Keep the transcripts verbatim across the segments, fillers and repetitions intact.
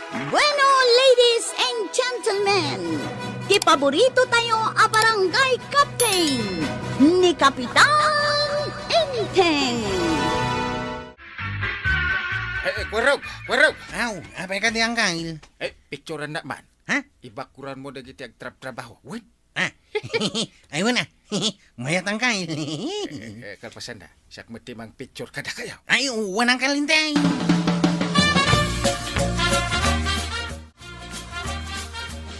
Bueno, ladies and gentlemen, ti paborito tayo a barangay captain, ni Kapitan Enteng. Eh, eh, Kuwarog, Kuwarog! Aw, apay kadi, Angkal? Eh, picturan na man. Ha? Ibakuran mo dagiti agtrabtrabaho. Wen? Ah. Ay, wen, ah. Mayat, Angkal. Eh, eh, kalpasan na. Siak met ti mangpicture kadakayo. Ay, wen, Angkal Enteng.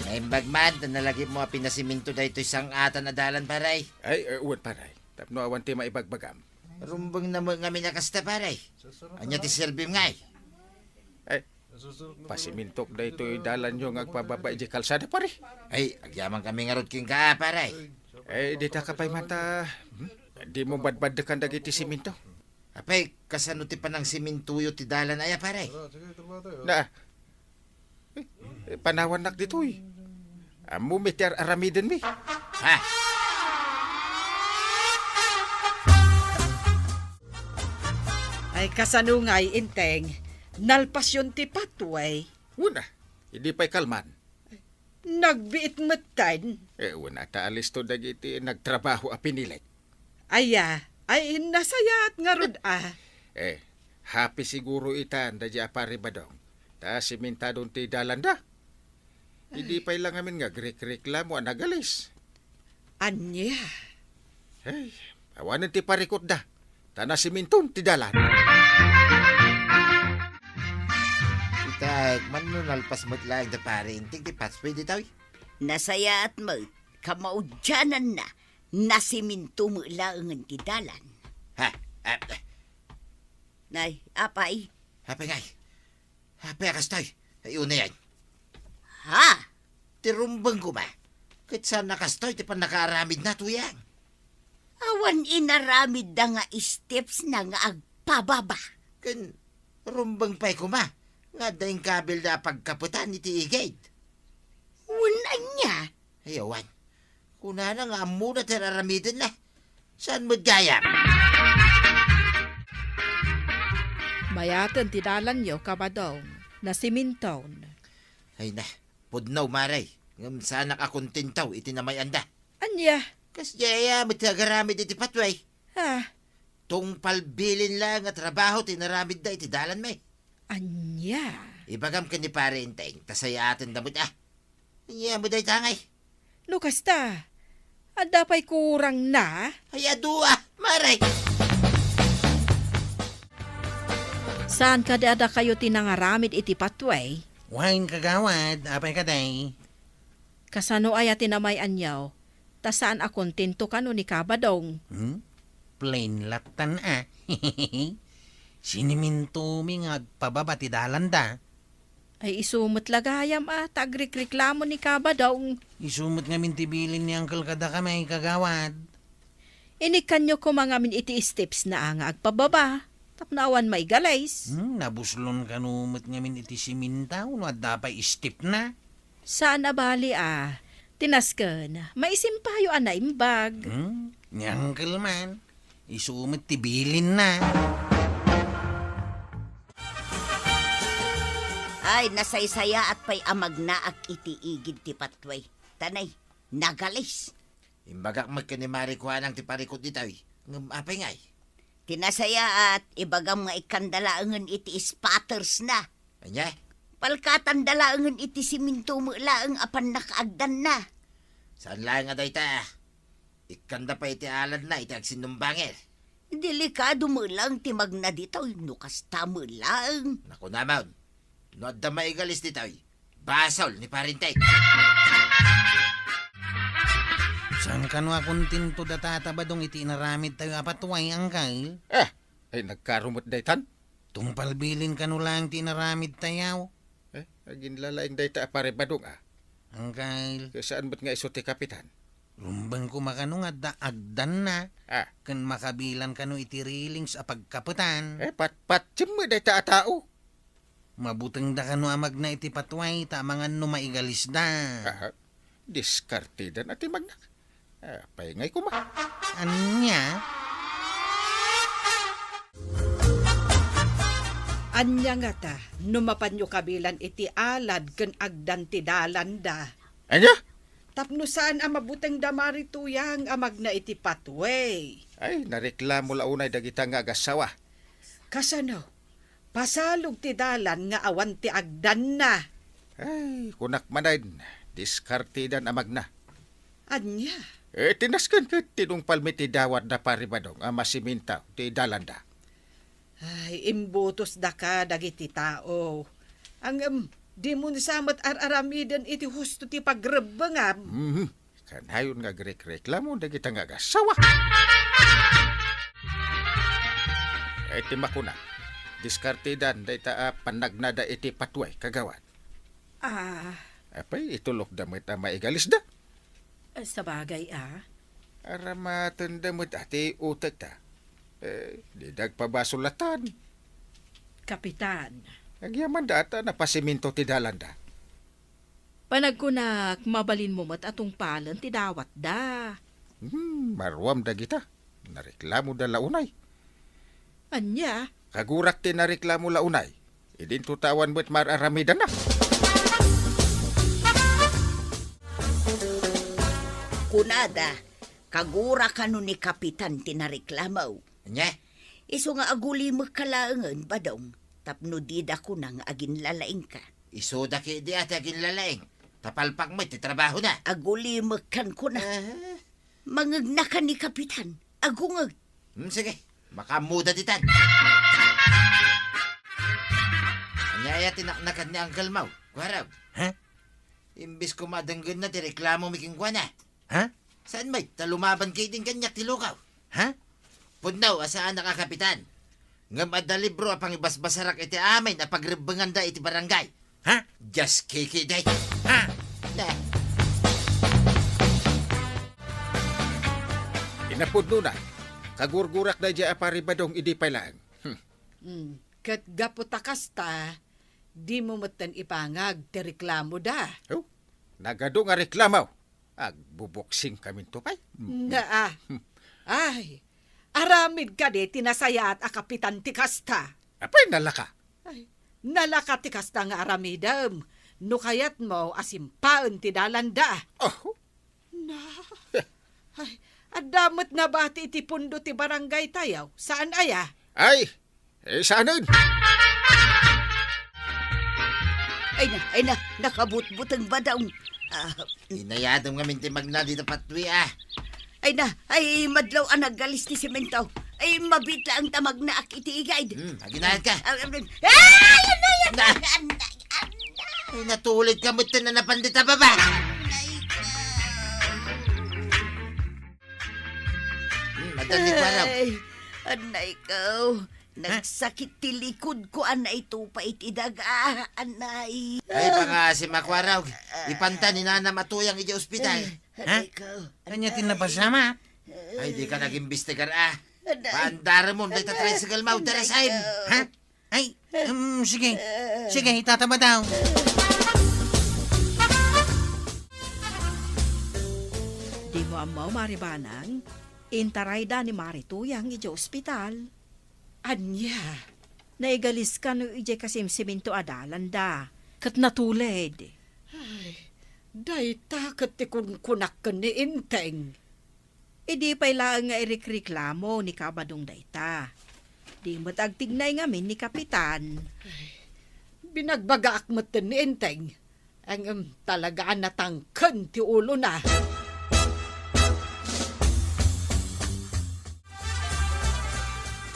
Naimbag man, ta nalagipmo a pinasiminto daytoy sang-atan a dalan, pare. Ay, eh, wen, pare. Tapno awan ti maibagbagam. Rumbeng na met ngamin a kasta, pare. Ania ti serbim ngay? Ay, pasimintok daytoy dalanyo nga agpababa idiay kalsada, pare. Ay, agyamankami ngarud kenka, pare. Ay, dita ka pay man ta, hmm? Dimo badbaddekan dagiti siminto. Apay, kasano ti panangsimintoyo ti dalan aya, pare? Na, eh, eh, panawannak ditoy. Ammom ti ar-aramidenmi. Ha? Ay, kasano ngay, Enteng? Nalpasyon ti pathway? Wen a, idi pay kalman. Nagbiit metten? Eh, wen a, ta alisto dagiti nagtrabaho a pinilik. Aya, ay, nasayaat ngarud a. Eh, happy siguro itan daydiay a pare Badong. Ta simentadon ti dalanda. Idi pay la ngamin nga agrikreklamo a nagalis. Ania? Ay, awanen ti parikutda. Ta nasiminton ti dalan. Ita, mano nalpas met laeng da pare Enteng ti pathway ditoy? Nasayaat met, kamaudiananna, nasiminto met laengen ti dalan. Ha? Ah, ah. Nay, apay? Apay ngay? Apay a kastoy? Ay, unayen. Ha? Ti rumbeng koma. Ket saan a kastoy ti pannakaaramidna, Tuyang? Awan inaramidda nga steps na nga agpababa. Ken rumbeng pay koma nga adda inkabilda a pagkapetan iti igid. Wen ania? Ay, awan. Kunana nga ammona ti ar-aramidenna. Saan met gayam? Mayaten ti dalanyo, Kabadong. Nasiminton. Ay na, pudno, mare. Ngem saanak a kontento iti namay-anda. Ania? Kasdiay aya met ti agaramid iti pathway. Ah. Tungpal bilin laeng a trabaho ti inaramidda iti dalanmi. Ania? Ibagam ken ni Pare Enteng, ta sayaatenda met a. Ania met dayta ngay? No kasta, adda pay kurangna? Ay, adu a, mare! Saan kadi a dakayo ti nangaramid iti pathway? Wen, kagawad, apay kadi? Kasano aya ti namay-anyo? Ta saan a kontento kano ni Kabadong. Hmm? Plain lattan a. Sinimintomi nga agpababa ti dalanda. Ay, isu met la gayam a, ta agrikreklamo ni Kabadong. Isu met ngamin ti bilin ni Uncle kadakami, kagawad. Inikkanyo koma ngamin iti steps na nga agpababa, tapno awan maigalis. Hmm, nabuslon kano met ngamin iti siminta, no adda pay step na. Saan a bali a, ti nasken, maisimpayo a naimbag. Hmm, ni Uncle man, isu met ti bilinna. Ay, nasaysayaat pay a magnaak iti igid ti patway. Tanay, nagalis. Imbagak met ken ni Mari Kuanang ti parikut ditoy. Ngem apay ngay? Ti nasayaat, ibagam nga ikkanda laengen iti spattersna. Ania? Palkatanda laengen iti siminto met laeng a pannakaagdanna. Saan laeng a dayta? Ikkanda pay iti aladna iti agsinnumbanger. Delikado met laeng ti magna ditoy no kasta met laeng. Nakunamon, no adda maigalis ditoy, basol ni Pare Enteng. Saan kano a kontento da Tata Badong iti inaramidtayo a patway, Angkel? Ah, ay nagkaro met daytan? Tungpal bilin kano laeng ti inaramidtayo. Eh, aginlalaing dayta a Pare Badong, ah. Angkel. Saan met nga isu ti kapitan? Rumbeng koma kano nga adda agdanna. Ah. Ken makabilan kano iti railings a pagkapetan. Eh, pat-, patiem met dayta a tao. Mabutengda kano a magna iti patway ta amangan no maigalisda. Aha. Diskartedan a ti magna. Apay ngay koma? Ania? Ania ngata no mapanyo kabilan iti alad ken agdan ti dalanda? Ania? Tapno saan a mabuteng da Mari Tuyang a magna iti patway. Ay, nareklamo la unay dagita nga agassawa. Kasano? Pasalog ti dalan nga awan ti agdanna. Ay, kunak manen, diskartedan a magna. Ania? Eh, tinasken ket tinungpal mi ti dawat da Pari Badong a masiminto ti dalanda. Ay, imbutos daka dagiti tao. Ngem, dimo sa met ar-aramiden iti husto ti pagrebbengam. Mhm. Kanayon nga agrekreklamo dagita nga agassawa. Ay, ti makuna, diskartedan dayta a panagnada iti patway, kagawad. Ah. Apay, itulokda met a maigalisda. Ah, sabagay, ah. Aramatenda met a ti utekda. Eh, di dagpabasol latan. Kapitan. Agyamanda ta napasiminto ti dalanda. Panagkunak, mabalinmo met a tungpalen ti dawatda. Hmm, maruam dagita. Nareklamoda la unay. Ania? Kagurak ti nareklamo la unay. Idinto ta awan met mar-aramidanna. Kunada, kagurak kano ni Kapitan ti nareklamo. Ania? Isu nga agulimekka laengen, Badong, tapno dida kuna nga aginlalaingka. Isuda ketdi a ti aginlalaing. Tapalpak met ti trabahona. Agulimekkan kuna. Aha. Mangngegnakan ni Kapitan. Agungeg. Hmm, sige. Makaammoda ditan. Ania aya ti naknakan ni Uncle Mau, Kuarog? Ha? Imbes koma denggenna ti reklamomi kenkuana. Ha? Saan met ta lumaban ketdin kaniak ti lukaw? Ha? Pudno a saanak a kapitan. Ngem adda libro a pangibasbasarak iti amin a pagrebbenganda iti barangay. Ha? Dios ketdi. Ha? Da. Inapudnona, kagurgurak daydiay a Pari Badong idi pay laeng. Hmm. Hmm. Ket gapu ta kasta, dimo metten ipangag ti reklamoda. Oh, nagadu nga reklamo. Agbubuksingkaminto pay. Nga, ah. Hmm. Ay, aramid kadi ti nasayaat a kapitan ti kasta. Apay, nalaka? Ay, nalaka ti kasta nga aramidem. No kayatmo a simpaen ti dalanda. Oh. Na. Ay, adda met nabati iti pundo ti barangay tayo. Saan aya? Ay, eh, saanen? Ay na, ay na, nakabutbuteng, Badong. Ah. Inayadem ngamin ti magna dita patwi, ah. Ay na, ay madlaw a naggalis ti semento. Ay, mabiit laeng ta magnaak iti igid. Hmm, aginayad ka. Ah, ah, ah, ay, anay, anay, anay, anay. Ay, natulid ka met ti nanapan dita baba. Anay ka. Hmm, madali, Kuarog. Ay, anay ko. Ha? Nagsakit ti likodko, anay, tupa iti daga, anay. Ay, pangaasim a, Kuarog. Ipanta ni nanam a Tuyang idiay ospital. Ay, ha? Anay ko. Ania ti napasamak? Ay, dika nagimbestigar, ah. Anay. Paandaramon dayta tricycle mo, anay, darasaem. Ko. Ha? Ay, um, sige. Sige, itata Badong. Dimo ammo, Mari Banang, intarayda ni Mari Tuyang idiay ospital. Ania? Naigalis kano idiay kasimsiminto a dalanda, ket natulid. Ay, dayta ket ti kunkunak ken ni Enteng. Idi pay laeng nga irikriklamo ni Kabadong dayta, di met agtignay ngamin ni Kapitan. Ay, binagbagaak metten ni Enteng. Ngem talaga a natangken ti ulona.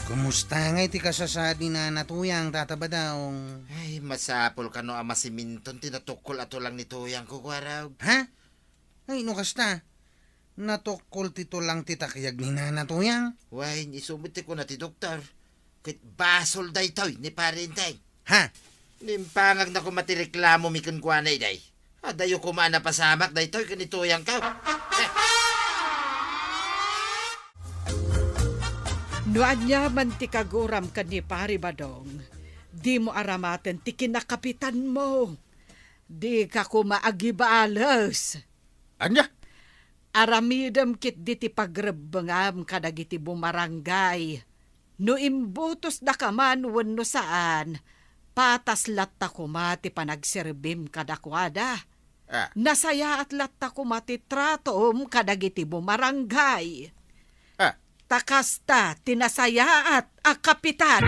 Kumusta ngay ti kasasaad ni Nana Tuyang, Tata Badong? Ay, masapul kano a masiminton ti natukkol a tulang ni Tuyangko, Kuarog. Ha? Ay, no kasta, natukkol ti tulang ti takyag ni Nana Tuyang. Wen, isu met ti kuna ti doktor. Ket basol daytoy ni Pare Enteng. Ha? Nimpangagna koma ti reklamomi kenkuana idiay. Adayo koma a napasamak daytoy ken ni Tuyangko. No ania man ti kaguram ken ni Pare Badong, dimo aramaten ti kinakapitanmo. Dika koma agibales. Ania? Aramidem ketdi ti pagrebbengam kadagiti bumaranggay. No imbutosdaka man wenno saan, patas latta koma ti panagserbim kadakuada. Ah. Nasayaat latta koma ti tratom kadagiti bumarangay. Ah. Ta kasta ti nasayaat a kapitan.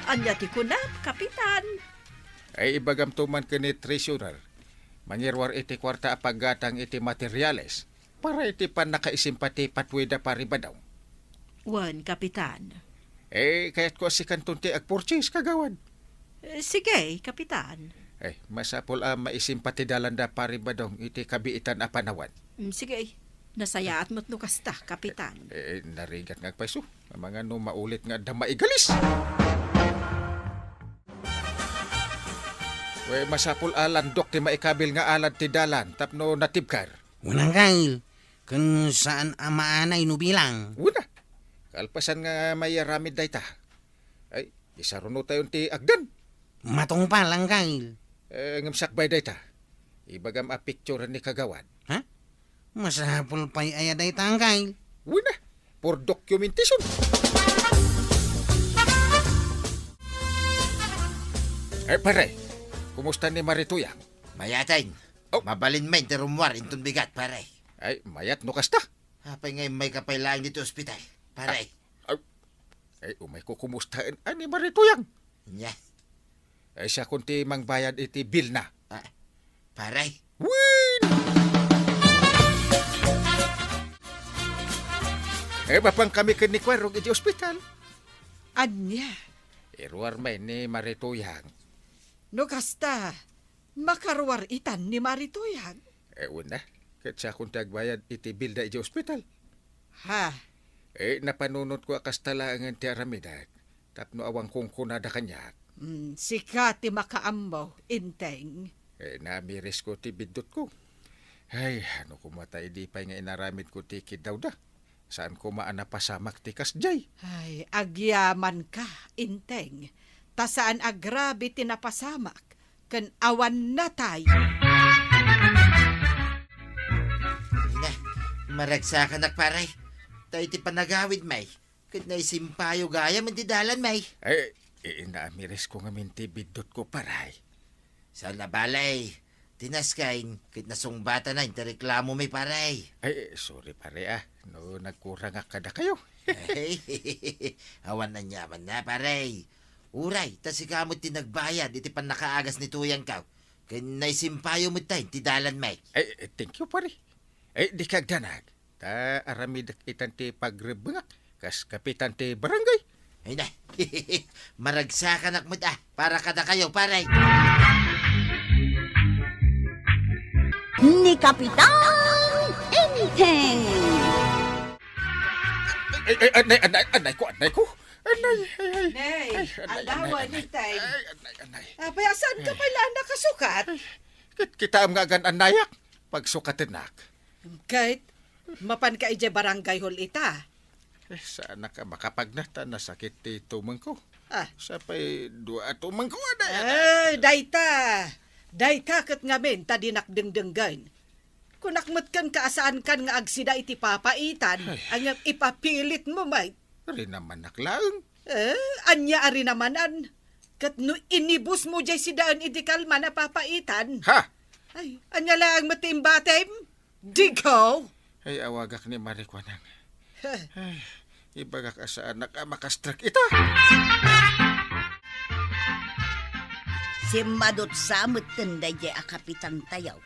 Ania ti kunam, kapitan? Ay, ibagamto man ken ni treasurer. Mangiruar iti kuarta a paggatang iti materiales para iti pannakaisimpaw ti patwida, Pari Badong. Wen, kapitan. Eh, kayatko a sikanton ti agpurchase, kagawad. Eh, sige, kapitan. Eh, masapul a maisimpaw ti dalanda, Pari Badong, iti kabiitan a panawan. Mm, sige. Nasayaat met no kasta, kapitan. Eh, eh, narigat nga agpayso. Amangan no maulit nga adda maigalis. Wen, masapul a landok ti maikabil nga alad ti dalan tapno natibker. Wen, anggail, ken saan a maanay no bilang. Wen a. Kalpasan nga mayaramid dayta. Ay, isarunotayon ti agdan. Matungpal, anggail. Eh, ngem sakbay dayta. Ibagam a picture ni kagawad. Ha? Masapul pay aya dayta, anggail? Wen a. For documentation. Eh, pare, kumusta ni Marituyang? Mayaten. Oh. Mabalin met ti rummuar inton bigat, pare. Ay, mayat no kasta. Apay nga immayka pay laeng ditoy ospital, pare? Ah, ah, ay, umayko kumustaen a ni Marituyang. Nya? Ay, siakon ti mangbayad iti bill na. Ah, pare? Wen! Eh, mapan kami ken ni Kuarog iti ospital. Ania? Iruar met ni Marituyang. No kasta, makaruar itan ni Marituyang. Eh, wen a, ket siakon ti agbayad iti bill da iti ospital. Ha? Eh, napanunotko a kasta laengen ti aramidek, tapno awan kunkunada kaniak. Mm, sika ti makaammo, Enteng. Eh, naamirisko ti biddutko. Ay, no koma ta idi pay nga inaramidko ti kiddawda. Saan koma a napasamak ti kasdiay. Ay, agyamanka, Enteng. Ta saan a grabe ti napasamak, ken awan natay. Ina, maragsakanak, pare. Ta iti panagawid met, ket naisimpayo gayam iti dalan met. Ay, inaamirisko ngamin ti biddutko, pare. Saan a bale, ti nasken ket nasungbatan ti reklamo met, pare. Ay, sorry, pare, ah, no nagkurangak kadakayo. Ay, awan aniamanna, pare. Uray, ta sika met ti nagbayad iti pannakaagas ni Tuyangko. Ken naisimpayo met ti dalan met. Ay, thank you, pare. Ay, dika agdanag. Ta aramidek itan ti pagrebbengak kas kapitan ti barangay. Ay na, maragsakanak met a para kadakayo, pare. Ni Kapitan Enteng. Ay, ay, anay, anay, anay ko, anay ko. Anay, ay, ay. Nay, ay, anay, aldaw, anay, anay. Enteng. Ay, anay, anay. Apay, saan ka pala nakasukat? Ay, kit-, kitaem nga agan-anayak. Pagsukatennak. Ket, mapanka idiay barangay hall ita? Eh, saanak a makapagna ta nasakit ti tumengko. Ah. Sapay dua a tumengko, anay, anay. Eh, dayta. Dayta ket ngamin ta dinak dengdenggen. Kunak met kenka a saankan nga agsida iti papaitan, ay, ngem ipapilitmo met. Rinamanak laeng. Eh, ania a rinamanan? Ket no inibusmo diay sidaen idi kalman a papaitan? Ha? Ay, ania laeng met ti imbatim? Digaw! Ay, awagak ni Marikuanang. Heh. Ay, ibagak a saanak a makastrek ita. Simmadutsa metten daydiay a kapitantayo.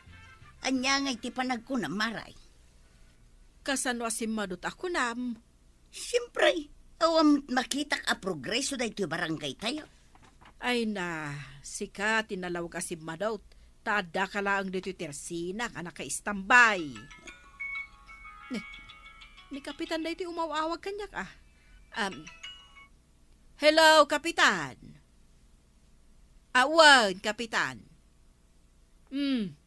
Ania ngay ti panagkunam, Maray? Kasano a simmadut a kunam? Siempre, awan met makitak a progreso daytoy barangaytayo. Ay na, sika ti nalawag a simmadut, ta addaka laeng ditoy tersinak a nakaistambay. Ni, ni Kapitan daytoy umaw-awag kaniak, ah. Um, hello, Kapitan. Awan, Kapitan. Hmm.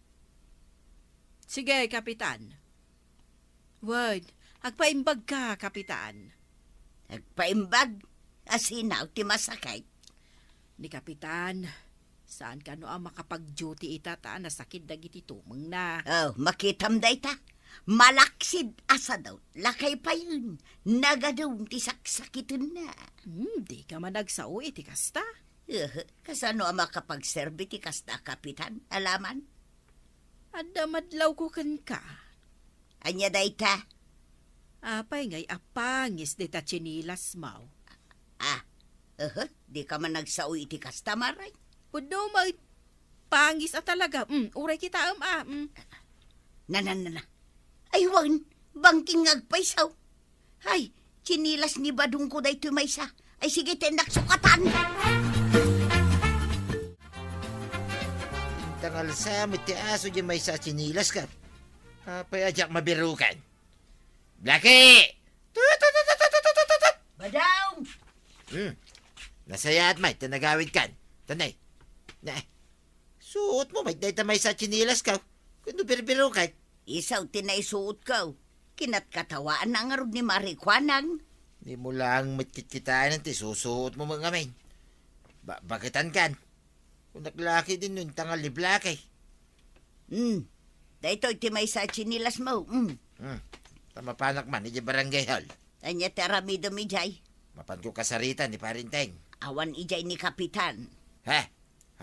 Sige, Kapitan. Wen, agpaimbagka, Kapitan. Agpaimbag? Asino ti masakit? Ni Kapitan, saan kano a makapag-duty ita ta nasakit dagiti tumengna. Oh, makitam dayta. Malaksid a sadut, lakay payen, nagadum ti saksakitenna. Hmm, dika man agsao iti kasta. Ehe, kasano a makapagserbi ti kasta a kapitan, alaman? Adda madlawko kenka. Ania dayta? Apay ngay a pangis dita tsinilasmo? Ah, ehe, dika man agsao iti kasta, Maray. Pudno met. Pangis a talaga. Mm, uray kitaem a. Mm. Nana, nana. Ay, wen, bangking nga agpayso. Ay, tsinilas ni Badongko daytoy maysa. Ay, sige, tennak sukatan. Tangalsa met ti aso di maysa a tsinilas ka. Apay a diak mabirukan? Blackie! Tut, tut, tut, tut, tut, tut, tut, tut. Badong! Hmm. Nasayaat met ti nagawidkan. Tanay. Na. Suotmo met dayta maysa a tsinilas ka. Kuno birbirukan. Isu ti naisuotko. Kinatkatawan na ngarud ni Marikuanang. Dimo laeng met kitkitaen ti susuotmo met ngamin. Ba-, baketankan. Kunak laki din no intangal ni Blackie. Hmm. Daytoy ti maysa a tsinilasmo. Hmm. Hmm. Ta mapanak man idiay barangay hall. Ania ti aramidem idiay? Mapanko kasaritan ni Parinteng. Awan idiay ni Kapitan. Ha?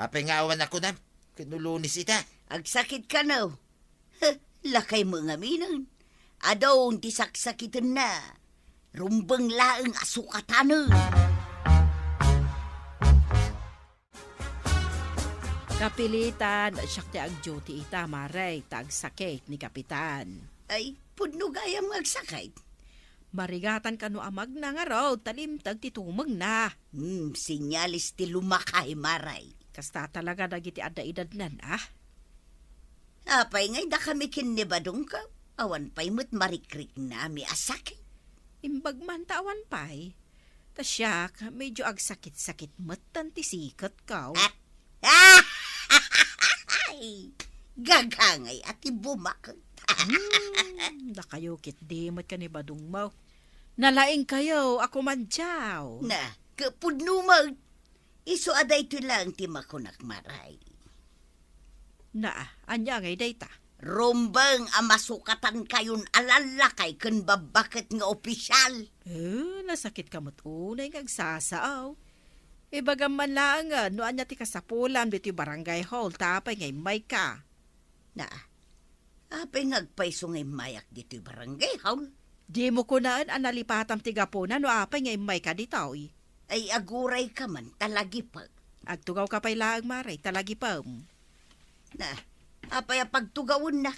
Apay nga awan a kunam? Kuno Lunes ita. Agsakit kano? Heh, lakaymo ngaminen. Adun ti saksakitenna. Rumbeng laeng a sukatanen. Kapilitan, siak ti ag-duty ita, Maray, ta agsakit ni Kapitan. Ay, pudno gayam nga agsakit. Marigatan kano a magna ngarud, ta limteg ti tumengna. Hmm, senyales ti lumakay, Maray. Kasta talaga dagiti adda edadnan, ah. Apay ngay dakami ken ni Badongko? Awan pay met marikriknami a sakit. Imbag man ta awan pay. Ta siak, medyo agsakit-sakit metten ti siketko. Ah! Ay! Gagangay a ti bumaket. Hmm, dakayo ketdi met ken ni Badongmo. Nalaingkayo a kumandiaw. Na, ket pudno met. Isu a daytoy laeng ti makunak, Maray. Na, ania ngay dayta? Rumbeng a masukatankayon a lallakay ken babbaket nga opisial. Eh, nasakitka met unay nga agsasao. Ibagam man laengen no ania ti kasapulam ditoy barangay hall ta apay nga immayka. Na, apay nga agpayso nga immayak ditoy barangay hall? Dimo kunaen a nalipatam ti gapuna no apay nga immayka ditoy. Ay, agurayka man, ta lagipek. Agtugawka pay laeng, Maray, ta lagipem. Na, apay a pagtugawennak?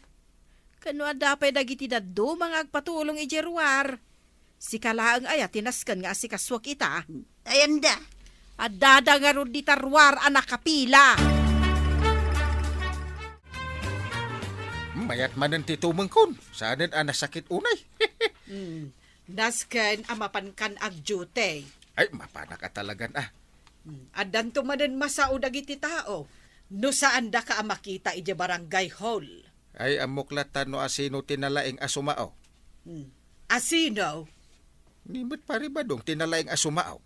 Ken no adda pay dagiti dadduma nga agpatulong idiay ruar. Sika laeng aya ti nasken nga asikasuak ita? Ay, anda? Addada ngarud dita ruar a nakapila. Mayat manen ti tumengkon. Saanen a nasakit unay. Hmm. Nasken a mapankan ag-duty. Ay, mapanak a talagan, ah. Hmm. Addanto manen masao dagiti tao no saandaka a makita idiay barangay hall. Ay, ammok latta no asino ti nalaing a sumao. Hmm. Asino? Ni met Pari Badong ti nalaing a sumao.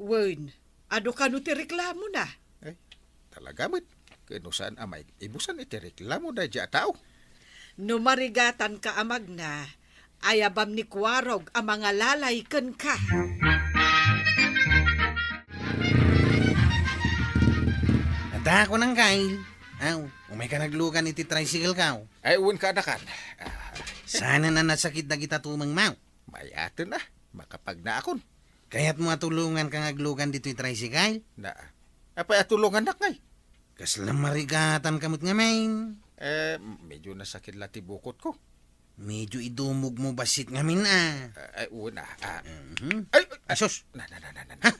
Wen, adu kano ti reklamona? Ay, talaga met. Ken no saan a maibusan iti reklamo daydiay a tao? No marigatanka a magna, ayabam ni Kuarog a mangalalay kenka. Adda kunam, Kyle. Aw, umayka naglugan iti tricycle-ko. Ay, wen, kaanakan. Ah. Saanen a nasakit dagita tumengmo? Mayaten a, makapagnaakon. Kayatmo a tulonganka nga aglugan ditoy tricycle? Na, apay a tulongannak ngay? Kasla marigatanka met ngamin. Eh, medyo nasakit la ti bukotko. Medyo idumogmo bassit ngamin, ah. Ah, ay, wen, ah, ah. Mhm. Ay, ay, ay, sus. Na, na, na, na, na, na. Ha?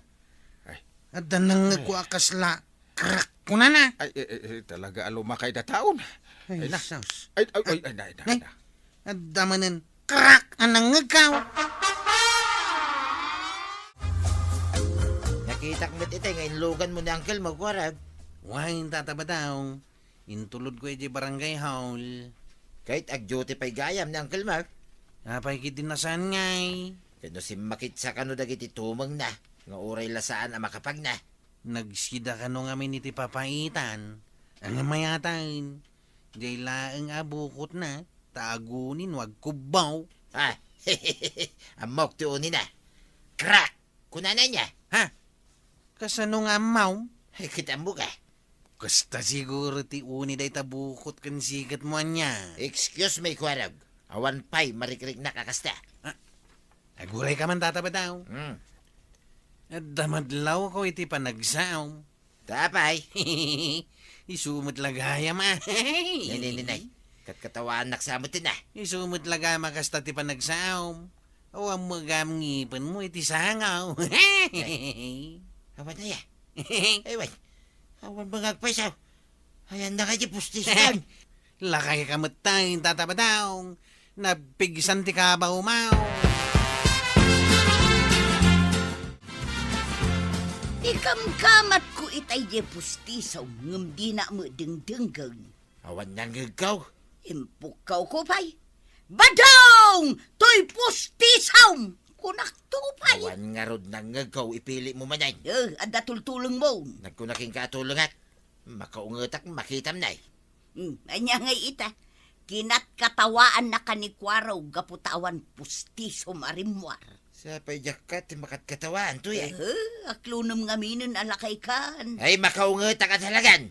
Ay. Adda nangngegko a kasla crack kunana. Ay, eh, eh, eh, talaga a lumakay da taon. Ay, ay, na. Sus. Ay, ay, ay, ay, na, ay, na, ay, na. Adda manen crack a nangngegko. Nakitak met iti nga inluganmo ni Uncle Mau, Kuarog. Wen, Tata Badong. Intulodko idiay barangay hall. Ket ag-duty pay gayam ni Uncle Mau. Apay ketdi no saan ngay? Ket no simmakitsa kano dagiti tumengna, nga uray la saan a makapagna. Nagsida kano ngamin iti papaitan. Ania mayaten? Diay laeng a bukotna. Ta aguni no agkubbaw. Ah, ammok ti unina. Crack! Kunana niya. Ha? Kasano nga ammaw? Ay, kitam mo ka. Kasta siguro ti uni dayta bukot ken siket mo ania. Excuse me, Kuarog. Awan pay marikriknak a kasta. Ah, aguray ka man, Tata Badaw. Hmm. Adda madlaw ko iti panagsaom. Tapay. Isu met la gayam, ah. Nay, nay, nay, nay. Katkatawaannak sa met na. Isu met la gayam a kasta ti panagsaom. Awan met gayam ngipen mo iti sangaw. Awan aya. Ay, wan. Awan mga agpaysaw. Ayan na kayo, pustisan. Lakay ka met tayo, Tata Badaw. Napigsan ti kabaw mo. Ikamkamatko itay diay pustisom ngem dina met dengdenggen. Awan nangngegko. Impukkaw ko pay. Badong! Toy pustisom! Kunak to pay. Awan ngarud nangngegko, ipili mo manen. Eh, adda tultuleng mo. Nagkunaking ka a tulengak. Makaungetak, makitam nay. Hmm, ania ngay ita? Kinatkatawaannak a ni Kuarog gapu ta awan pustisom a rimmuar. Sapay diak ka ti makatkatawan, tuya. Eh, aklunem ngaminen a lakay kan. Ay, makaungetak a talagan.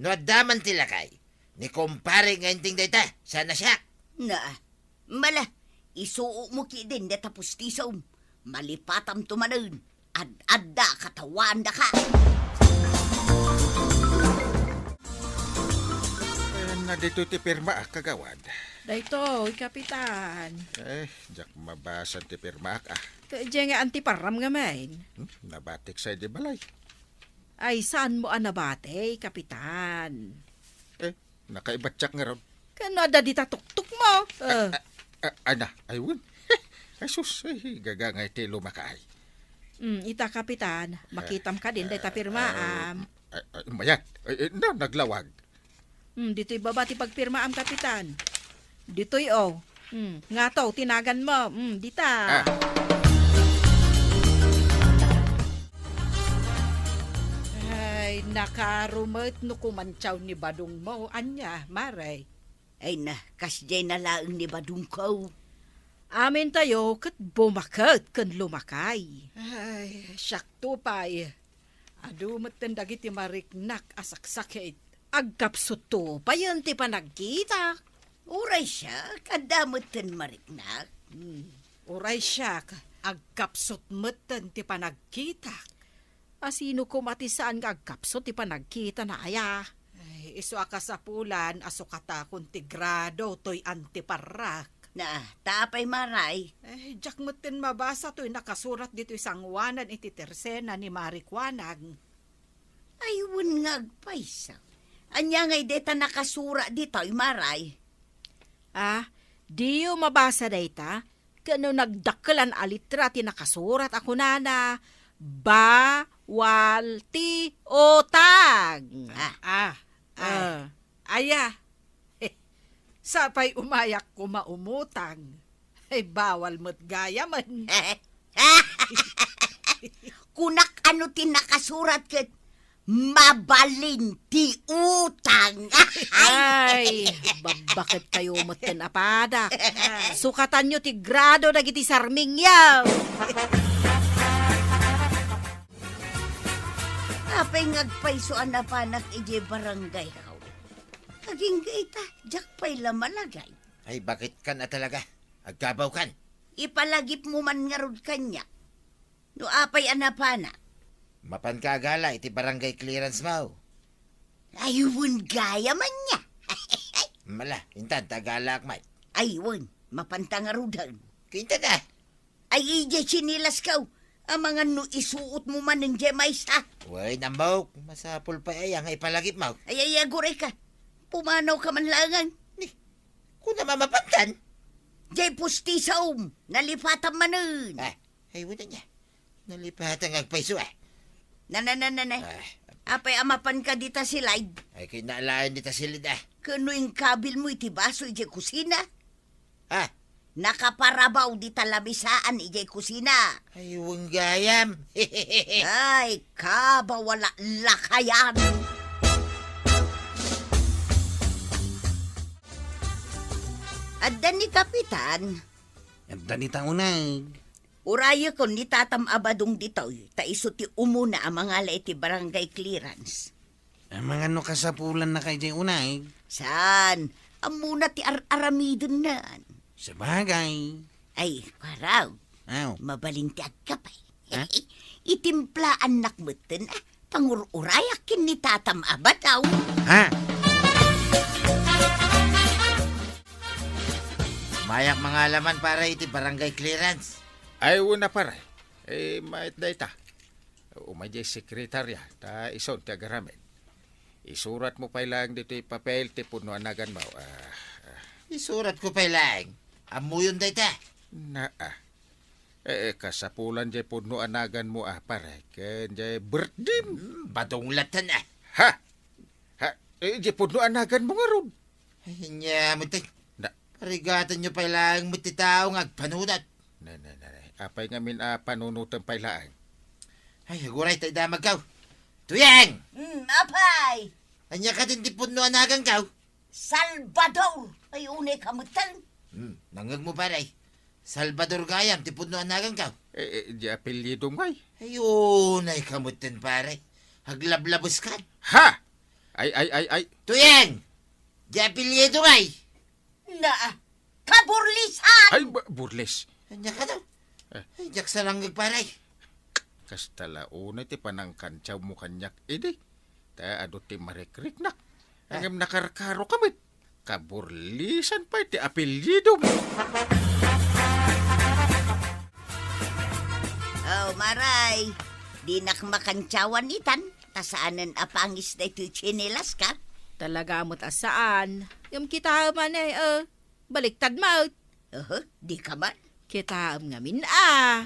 No adda man ti lakay, ni kumpare nga inting dayta, sana siak. Na, mala, isuok mo ki din deta pustisom. Malipatam to manen. Ad-adda katawaandaka. Ayan na dito ti pirma, ah, kagawad. Daytoy, Kapitan. Eh, diak mabasa ti pirmaak, ah. Kadi nga antiparam ngamin. Hmm, nabatik sa di balay. Ay, saan mo a nabati, Kapitan? Eh, Nakaibatyak ngarud. Ken no adda dita tuktok mo. Eh. Ah, ah, ah, ay na, ay wen. Ay sus, ay, gaga nga iti lumakaay. Mm, ita, Kapitan, makitam ka din, dayta pirmaam. Ah, ah, ah, mayat. Ay, eh, na, naglawag. Mm, ditoy baba ti pagpirmaam, Kapitan. Ditoy, oh. Mm, ngato, tinagan mo. Mm, dita. Ah. Ay, nakarumet no kumantiaw ni Badong mo. Ania, Mare? Ay na, kasdiay na laeng ni Badong ko. Amintayo ket bumaket ken lumakay. Ay, siak to pay. Adu metten dagiti mariknak a saksakit. Agkapsut to payen ti panagkitak. Uray siak, adda metten mariknak. Hmm. Uray siak, agkapsut metten ti panagkitak. A sino koma ti saan nga agkapsut ti panagkitana aya? Ay, isu a kasapulan a sukatakon ti grado toy antiparrak. Na, ta apay, Maray? Eh, diak metten mabasa toy nakasurat ditoy sangoanan iti tersena ni Mari Kuanag. Ay, wen nga agpayso. Ania ngay deta nakasurat ditoy, Maray? Ah, diyo mabasa dayta? Ken no nagdakkelan a litra ti nakasurat a kunana, "Bawal ti utang." Ah. Ah, ah. Ah. Aya. Sapay umayak koma umutang. Ay, bawal met gayamen. Kunak ano ti nakasurat ket mabalin ti utang. Ay, babbaket kayo metten a padak. Sukatanyo ti grado dagiti sarmingyo. Apay nga agpayso a napanak idiay barangay hall? Agingga ita, diak pay la malagay. Ay, bakit kan a talaga? Agkabaw kan. Ipalagip mo man ngarud kaniak. No apay a napana? Mapan ka agala iti barangay clearance mo. Ay, wen gayam ania. Mala, intan ta agalaak met. Ay, wen, mapan ta ngaruden. Kinta ta. Ay, idiay tsinelas ko. Amangan no isuot mo manen diay maysa. Wen, ammok, masapul pay aya nga ipalagip mo. Ay, ay, aguray ka. Pumanaw ka man laengen. Ni, kuna mamapantan? Diay pustisom, nalipatam manen. Ah, Ay, wen ania. Nalipatan nga agpayso, ah. Na, na, na, na, na. Ah. Apay a mapan ka dita silid? Ay, kinalaen dita silid, ah. Ken no inkabil mo iti baso idiay kusina? Ah. Nakaparabaw dita lamisaan idiay kusina. Ay, wen gayam. Ay, kabaw a lakayan. Adda ni Kapitan. Adda ni ta uneg. Urayekon ni Tatam a Badong ditoy, ta isu ti umuna a mangala iti barangay clearance. Amangan no kasapulan na kay jay uneg? Saan? Ammona ti ar-aramidennan. Sabagay. Ay, karaw. Aw. Mabalin ti agkapay. Ha? Itimplaannak metten, ah, pangur-urayak ken ni Tatam a Badong. Ha? Mayak mangalaman para iti barangay clearance. Ay, una pare. Eh, maet dayta. Umay jay sekretarya, ta isun ti agaramid. Isurat mo pay laeng ditoy papel ti pudno a naganmo. Ah, ah. Isurat ko pay laeng. Ammoyon dayta. Naa. Eh, eh, kasapulan jay pudno a naganmo, ah, pare, ken jay birthday. Hmm, badong latta, ah. Ha? Ha? Eh, jay pudno a naganmo ngarud. Ay, ania met, eh. Na. Parigatanyo pay laeng met ti tao nga agpanunot. Ne, ne, ne, ne. Apay ngamin a panunoten pay laeng? Ay, aguray ta idamagkaw. Tuyeng! Hmm, apay? Ania kadin ti pudno a nagankaw? Salvador! Ay, unay ka metten. Hmm, nangngegmo, pare. Salvador gayam ti pudno a nagankaw. Eh, eh, di apelyido ngay? Ay, unay ka metten, pare. Aglablabes ka. Ha? Ay, ay, ay, ay. Tuyeng! Di apelyido ngay. Naa, kaburlisan! Ay, ba-, burles. Ania ka daw? Eh. Ay, diak sa langngeg, pare. Kasta la unay ti panangkantiawmo kaniak idi. Ta adu ti marikriknak. Ah. Ngem nakarkaroka met. Kaburlisan pay ti apelyidom. Oh, Maray, dinak makantiawan itan. Ta saanen a pangis daytoy tsinelas ka? Talaga met a saan. Ngem kitaem man, eh, eh. Baliktad met. Aha, di ka man? Kitaem ngamin, ah.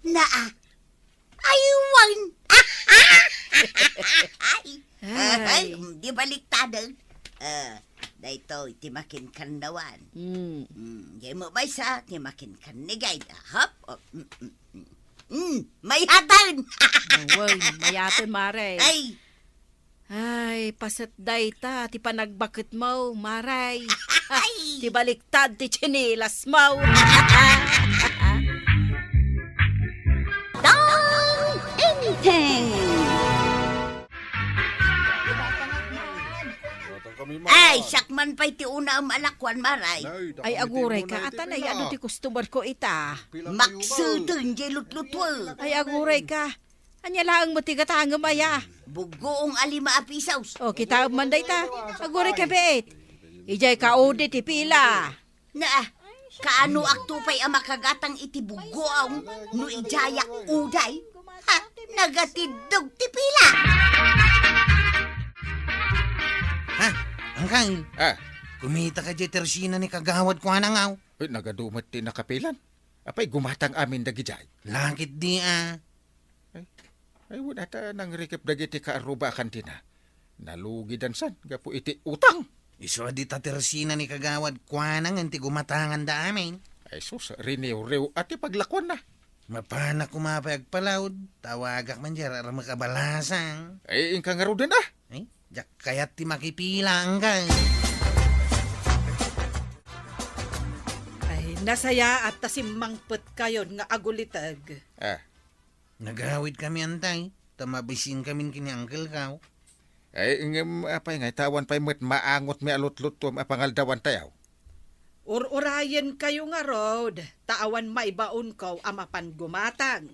Naa. Ay, wan. Ay. Ay, mm, di baliktaden. Ah, daytoy ti makinkannawan. Mm. Mm, jay mo maysa, ti makinkan ni Guide. Ahap. Oh, mm, mm, mm. Mm, mayaten. Wen, mayaten, Mare. Ay. Ay, paset dayta ti panagbaketmo, Mare. Ay. Ti baliktad ti tsinelasmo. Dong Anything! Ay, siak man pay ti unaem a lakuan, Maray. Ay, aguray ka, atan ay adu ti customer ko ita. Makseten jay lutlutue. Ay, aguray ka. Ania laeng met ti gatangem aya? Buggoong a lima a pisos. O, kitaem man dayta. Aguray ka, biit. Ijay kaudi ti pila. Naa, kaanoak to pay a makagatang iti buggoong no ijayak uday? Ha, nagatiddog ti pila. Ha? Angkal? Ah. Kumita ka jay tersina ni Kagawad Kuanang, aw? Ay, nagadu met ti nakapilan. Apay, gumatang amin dagijay? Lakit di, ah. Ay, ay, wen, ata nangrikep dagiti kaarruba a kantina. Nalugidan san gapu iti utang. Isu a dita tersina ni Kagawad Kuanang ti gumatanganda amin. Ay, sus, riniwriw a ti paglakuanna. Mapanak koma pay agpalaod, tawagak man di, aramaka balasang. Ay, inka ngaruden, ah. Ay, diak kayat ti makipila, anggal. Ay, nasayaat ta simmangpetkayon nga aguliteg. Ah. Nagawidkami, antay, ta mabisinkamin ken ni Uncle Kao. Ay, ngem apay ngay, ta awan pay met maangotmi a lutlutuem a pangaldawantayo? Ur-urayenkayo ngarud, ta awan maibaonko a mapan gumatang.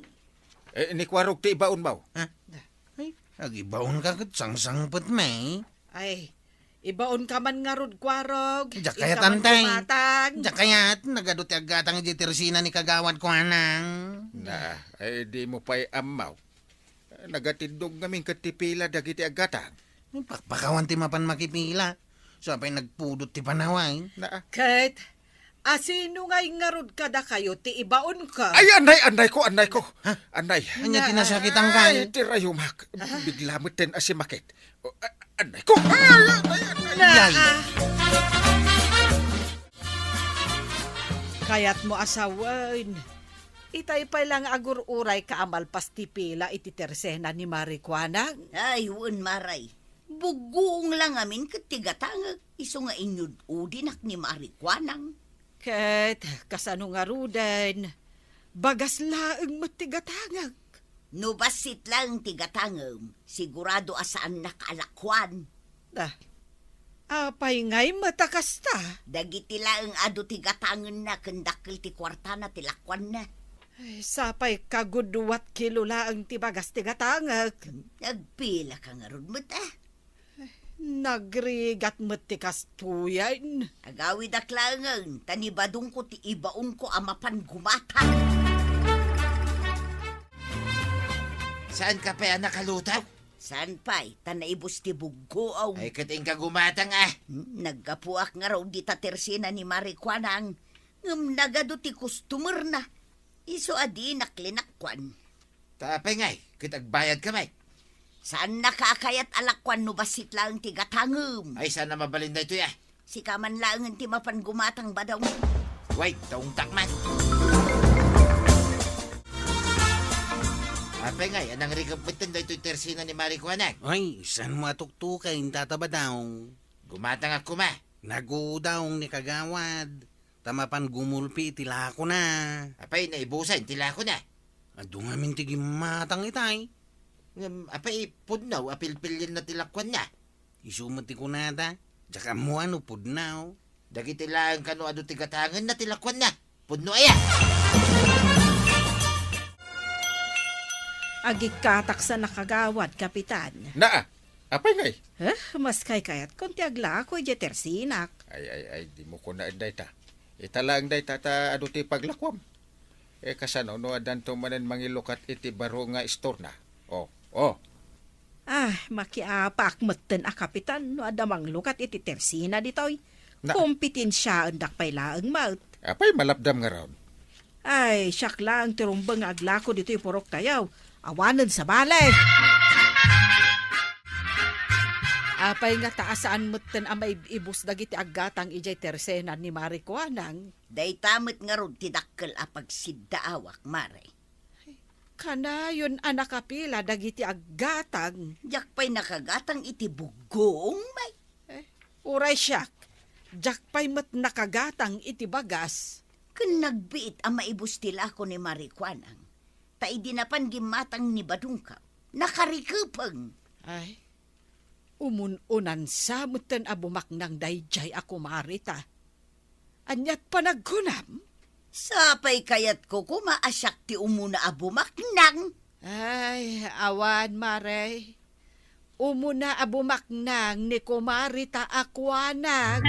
Eh, ni Kuarog ti ibaonmo? Ha? Ay, agibaonka ket sangsangpetmi. Ay, ibaonka man ngarud, Kuarog. Diak kayat, antay. Inka man gumatang. Diak kayat, nagadu ti aggatang idiay tersina ni Kagawad Kuanang. Na, ay, dimo pay ammo. Nagatiddog ngamin ket ti pila dagiti aggatang. Pakpakawan ti mapan makipila. Sa pay nagpudot ti panaway. Na, ah. Ket, asino ngay ngarud kadakayo ti ibaonko? Ay, anay, anay ko, anay ko. Ha? Anay. Ania ti nasakitan kay? Ay, ti rayumak. Ah. Bigla met ten a simakit. O, a-, anay ko. Ay, anay, anay. Na, ah. Kayatmo a sawen. Itay pay la nga agur-urayka a malpas ti pila iti tersena ni Mari Kuanang. Ay, wen, Maray. Buggoong la ngamin ket ti gatangek, isu nga inyud-udinak ni Mari Kuanang. Ket kasano ngaruden? Bagas laeng met ti gatangek. No bassit laeng ti gatangem, sigurado a saannak a lakuan. Da, apay ngay met a kasta? Dagiti laeng adu ti gatangenna ken dakkel ti kuartana ti lakuanna. Ay, sapay kagudua ti kilo laeng ti bagas ti gatangek. Nagpila ka ngarud met, ah? Nagrigat met ti kastoyen. Agawidak laengen, ta ni badongko ti ibaonko a mapan gumatang. Saanka pay a nakalutaw? Saan pay, ta naibus ti buggoaw. Ay, ket inka gumatang, ah. Hmm, naggapuak ngarud dita tersena ni Mari Kuanang, ngem nagadu ti customerna. Isu a dinak linakkuan. Ta apay ngay, ket agbayadka met? Saannaka a kayat a lakuan no bassit laeng ti gatangem. Ay, saan a mabalin daytoy, ah. Sika man laengen ti mapan gumatang, badong. Way, taungtak man. Apay ngay, a nangrikep metten daytoy tersena ni Mari Kuanang? Ay, saan mo a tuktuken, Tata Badong? Gumatangak koma. Nagudong ni Kagawad. Ta mapan gumulpi iti lakona. Apay, naibusan ti lakona? Adu ngamin ti gimmatang itay. Ngem, apay, pudno a pilpilienna ti lakuanna? Isu met ti kunada, diak ammo no pudno. Dagiti laeng kano adu ti gatangenna ti lakuanna. Pudno aya? Agikkatak sa nakagawad, Kapitan. Naa, Apay ngay? Eh, mas kaykayatkon ti aglako idiay tersinak. Ay, ay, ay, dimo kunaen dayta. Ita laeng dayta ta adu ti paglakuam. Eh, kasano no addanto manen mangilukat iti baro nga istorna? Oh, oh. Ah, makiapaak metten a kapitan no adda manglukat iti tersina ditoy. Na- Kompitensiaendak pay laeng met. Apay malapdam ngarud? Ay, siak laeng ti rumbeng nga aglako ditoy puroktayo. Awanen sabali! Apay ngata a saan metten a maib-ibus dagiti aggatang idiay tersena ni Mari Kuanang? Dayta met ngarud ti dakkel a pagsiddaawak, Mari. Kanayon a nakapila dagiti aggatang. Diak pay nakagatang iti buggoong, bay. Eh, uray siak, diak pay met nakagatang iti bagas. Ken nagbiit a maibus ti lako ni Mari Kuanang, ta idi napan gimmatang ni badongko, nakarikepeng. Ay, umun-unansa metten a bumaknang daydiay a kumarita. Aniat panagkunam? Sapay kayatko koma a siak ti umuna a bumaknang. Ay, awan, Mari. Umuna a bumaknang ni Kumarita a Kuanang.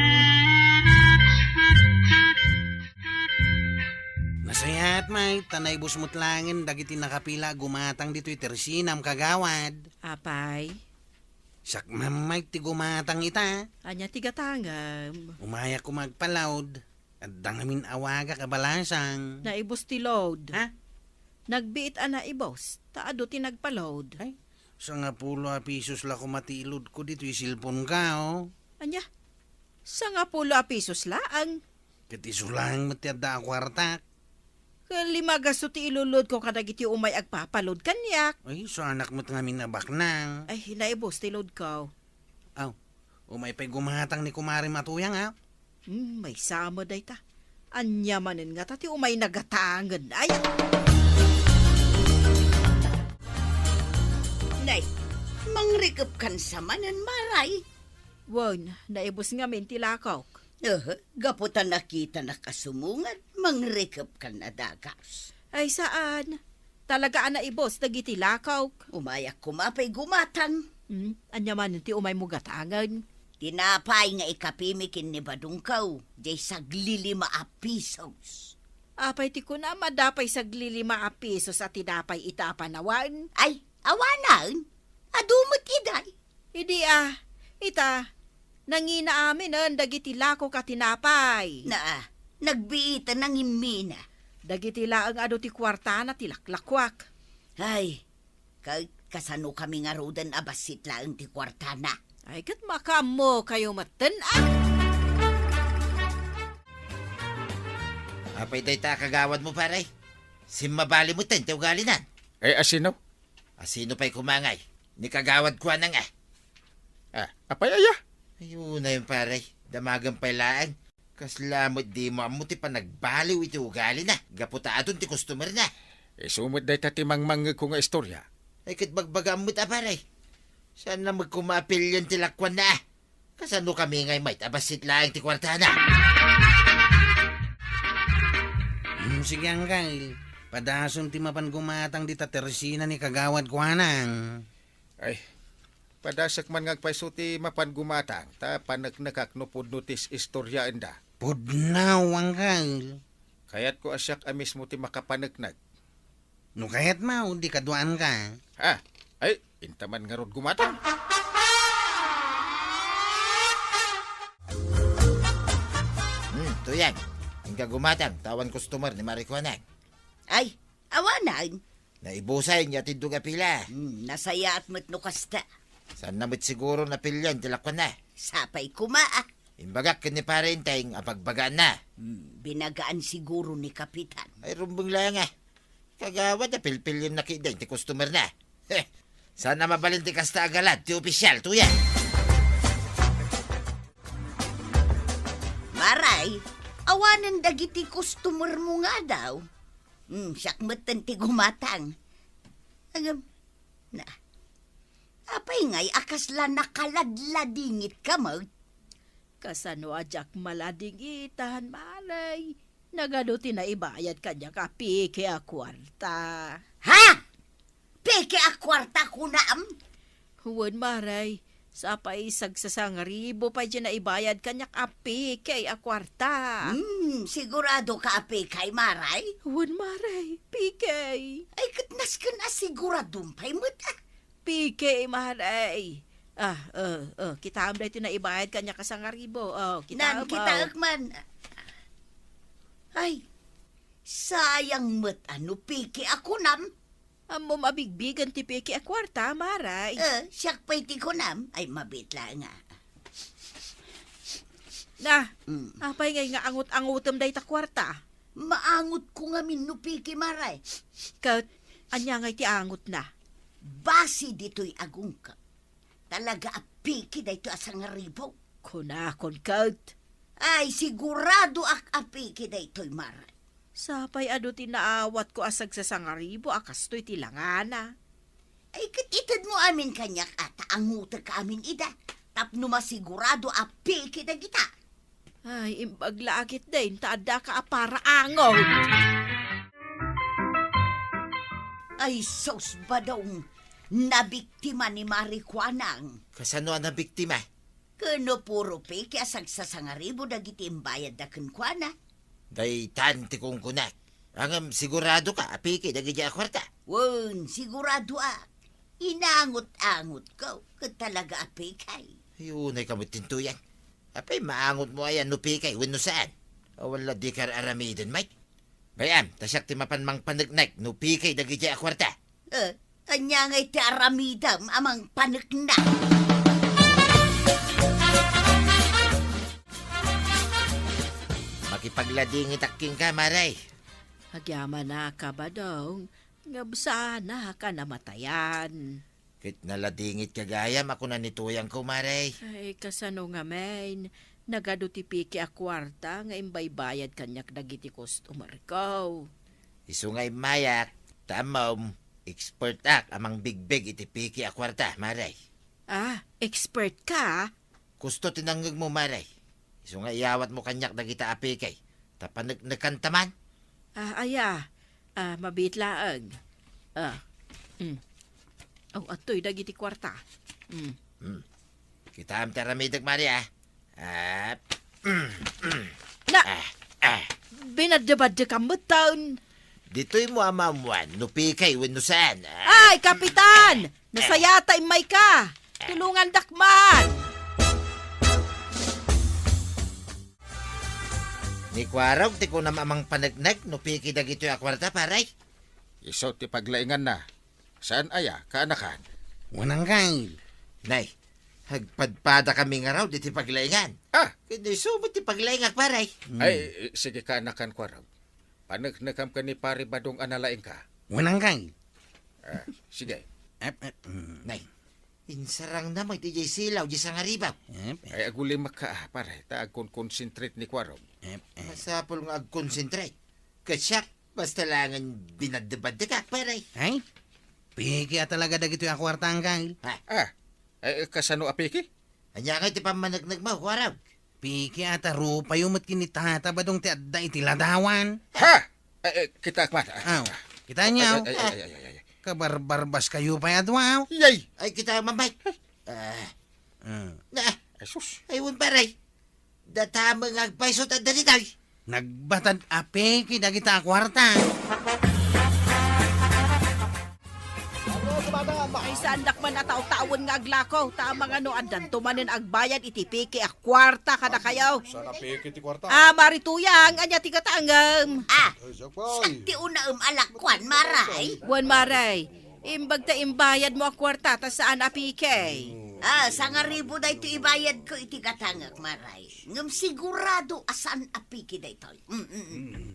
Nasayaat, May, ta naibus met laengen dagiti nakapila a gumatang ditoy tersinam, Kagawad. Apay? Siak man, May, ti gumatang ita. Ania ti gatangem? Umayak koma agpa-load. Adda ngamin awagak a balasang. Naibus ti load. Ha? Nagbiit a naibus, ta adu ti nagpa-load. Ay, sangapulo a pisos la koma ti i-load ko ditoy cellphone ko, oh. Ania? Sangapulo a pisos laeng? Ket isu laeng met ti adda a kuartak. Ket lima a gasto ti ilulodko kadagiti umay agpapalod kaniak. Ay, saanak met ngamin a baknang. Ay, naibus ti load ko. Aw, umay pay gumatang ni Kumare Matuyang, a? Hmm, maysa met dayta. Ania manen ngata ti umay nagatangen, ay? Nay, mangrikepkan sa manen, Maray? Wen, naibus ngamin ti lakok. Eh, gapu ta nakitanak a sumungad, mangrikepkan a dagas. Ay, saan. Talaga a naibus dagiti lakok. Umayak koma pay gumatang. Hmm, ania manen ti umaymo gatangen? Tinapay nga ikapimi ken ni badongko, diay saglilima a pisos. Apay ti kunam a adda pay saglilima a pisos a tinapay ita a panawen? Ay, awanen. Adu met idiay. Idi a, ita, nangina aminen dagiti lakok a tinapay. Naa, nagbiiten a ngimmina. Dagiti laeng adu ti kuartana ti laklakuak. Ay, ket kasanokami ngaruden a bassit laeng ti kuartana? Ay, ket makaammokayo metten, a? Apay dayta a kagawadmo, pare? Simmabali metten ti ugalinan. Ay, asino? Asino pay koma ngay? Ni Kagawad Kuanang, a? Ah, apay aya? Ay, unay, pare. Damagen pay laeng. Kasla met dimo ammo ti panagbaliw iti ugalina gapu ta adun ti customer na. Isu met dayta ti mangmangngegko nga istorya. Ay, ket bagbagaam met a, pare. Saan na met koma a pilien ti lakuanna, a? Kasano kami ngay met a bassit laeng ti kuartana? Hmm, sige, Anggal. Padasem ti mapan gumatang dita tersina ni Kagawad Kuanang. Ay, padasek man nga agpayso ti mapan gumatang, ta paneknekak no pudno ti is-istoryaenda. Pudno, Anggal. Kayatko a siak a mismo ti makapaneknek. No kayatmo, di kaduaanka. Ha? Ay, inta man ngarud gumatang. Hmm, Tuyang. Inka gumatang, ta awan customer ni Mari Kuanang. Ay, awanan. Naibusan, yatid duga pila. Hmm, nasayaat met no kasta. Saan na met siguro a pilien ti lakuanna? Sapay koma, a. Imbagak ken ni Pare Enteng a bagbagaanna. Hmm, binagaan siguro ni Kapitan. Ay, rumbeng laeng, a. Kagawad a pilpilienna ketdin ti customer na. Heh, saan a mabalin ti kasta a galad ti opisyal, Tuyang. Maray, awanen dagiti customer mo nga daw. Hmm, siak metten ti gumatang. Agam, na, apay ngay a kasla nakaladladingit ka met? Kasano a diak maladingitan, Maray? Nagadu ti naibayad kaniak a peke a kuarta. Ha? Peke a kuarta, kunam? Wen, Maray. Sapay sagsasangaribo pay ti naibayad kaniak a peke a kuarta. Hmm, sigurado ka a peke, Maray? Wen, Maray. Peke. Ay, ket nasken a siguradom pay met, a. Peke, Maray. Ah, eh, eh, kitaem daytoy naibayad kaniak a sangaribo. Oh, kitaem, Nan, oh. Kitaek man. Ay, sayang met a no peke a kunam. Ammom a bigbigen ti peke a kuarta, Maray. Eh, siak pay ti kunam. Ay, mabiit laeng, a. Na, Mm. apay ngay nga angot-angotem dayta kuarta? Maangotko ngamin no peke, Maray. Ket, ania ngay ti angotna? Basi ditoy agungka. Talaga a peke daytoy a sangaribo. Kunakon ket. Ay, siguradoak a peke daytoy, Maray. Sapay adu ti naawatko a sagsasangaribo a kastoy ti langana. Ay, ket itedmo amin kaniak a ta angotek amin ida, tapno masigurado a peke dagita. Ay, imbag la a ketdin, ta addaka a paraangot. Ay, sus, badong, nabiktima ni Mari Kuanang. Kasano a nabiktima? Ken no puro peke a sagsasangaribo dagiti imbayadda kenkuana. Daytan ti kunkunak. Ngem siguradoka a peke dagiti a kuarta? Wen, siguradoak. Inangot-angotko, ket talaga a peke. Ay, unay ka met, Tuyang. Apay, maangotmo aya no peke wenno saan? Awan la dika ar-aramiden, Mike. Bay-am, ta siak ti mapan mangpaneknek no peke dagiti a kuarta. Eh, ania ngay ti aramidem a mangpaneknek? Makipagladingitak kenka, Maray. Agyamanak, Badong, ngem saanak a namatayan. Ket naladingitka gayam a kuna ni Tuyangko, Maray. Ay, kasano ngamin? Nagadu ti peke a kuarta nga imbaybayad kaniak dagiti customerko. Isu nga immayak, ta ammom, expertak a mangbigbig iti peke a kuarta, Maray. Ah, expertka? Kusto ti nangngegmo, Maray. Isu nga iyawatmo kaniak dagita a peke, ta paneknekanta man. Ah, aya. Ah, mabiit laeng. Ah. Mm. Oh, adtoy dagiti kuarta. Mm. Hmm. Kitaem ti aramidek, Maray, a. Ah. Mm, mm. Na, Ah, ah. Binaddebaddekam metten. Ditoymo a maammuan no peke wenno saan. Ah. Ay, Kapitan! Nasayata, immayka! Tulongandak man! Ni Kuarog ti kunam a mangpaneknek no peke dagitoy a kuarta, pare? Isu ti paglainganna. Saan aya, kaanakan? Wen, Anggal. Nay, agpadpadakami ngarud iti paglaingan. Ah! Ket isu met ti paglaingak, pare. Hmm. Ay, sige, kaanakan, Kuarog. Paneknekam ken ni Pare Badong a nalaingka. Wen, Anggal. Ah, sige. Ep, ep, mm. Nay, Insarangna met idiay silaw, idiay sangaribaw. Ep, ep, Ay, agulimakka, ah, pare, ta agkon-concentrate ni Kuarog. Ep, ep. Masapul nga agconcentrate. Ket siak, basta laengen binadde-baddekak, pare. Ay, peke a talaga dagitoy a kuarta, Angkel. Ha? Ah, eh, kasano a peke? Ania ngay ti pammaneknekmo, Kuarog? Peke a ta rupayo met ken ni Tata Badong ti adda iti ladawan. Ha? Eh, eh, kitaek man. Ah, Aw, ah. Kita niyo? Ay, ay, ay, ay, ay, ay, ay. Kabarbarbas kayo pay a dua, aw. Yay! Ay, kita, Mamay. Ah, Ah. na, Ay, sus. Ay, wen, pare. Data met nga agpayso ta dagitoy. Nagbatad a peke dagita a kuarta. Ay, saandak man a taw-tawen nga aglako, ta amangan no addanto manen agbayad iti peke a kuarta kadakayo. Saan a peke ti kuarta? Ah, Mari Tuyang, ania ti gatangem? Ah, Ay, siak pay. Siak ti unaem a lakuan, Maray. Wen, Maray, imbag ta imbayadmo a kuarta ta saan a peke. Ah, sangaribu daytoy ibayadko iti gatangek, Maray. Ngem sigurado a saan a peke daytoy. Mm, mm, mm.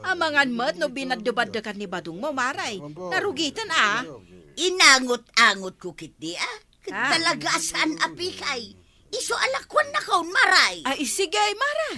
Amangan met no binadde-baddekan ni Badongmo, Maray. Narugiten a. Inangot-angotko ketdi, ah. Ket Ah. talaga a saan a peke. Isu a lakuannakon, Maray. Ay, sige, Maray.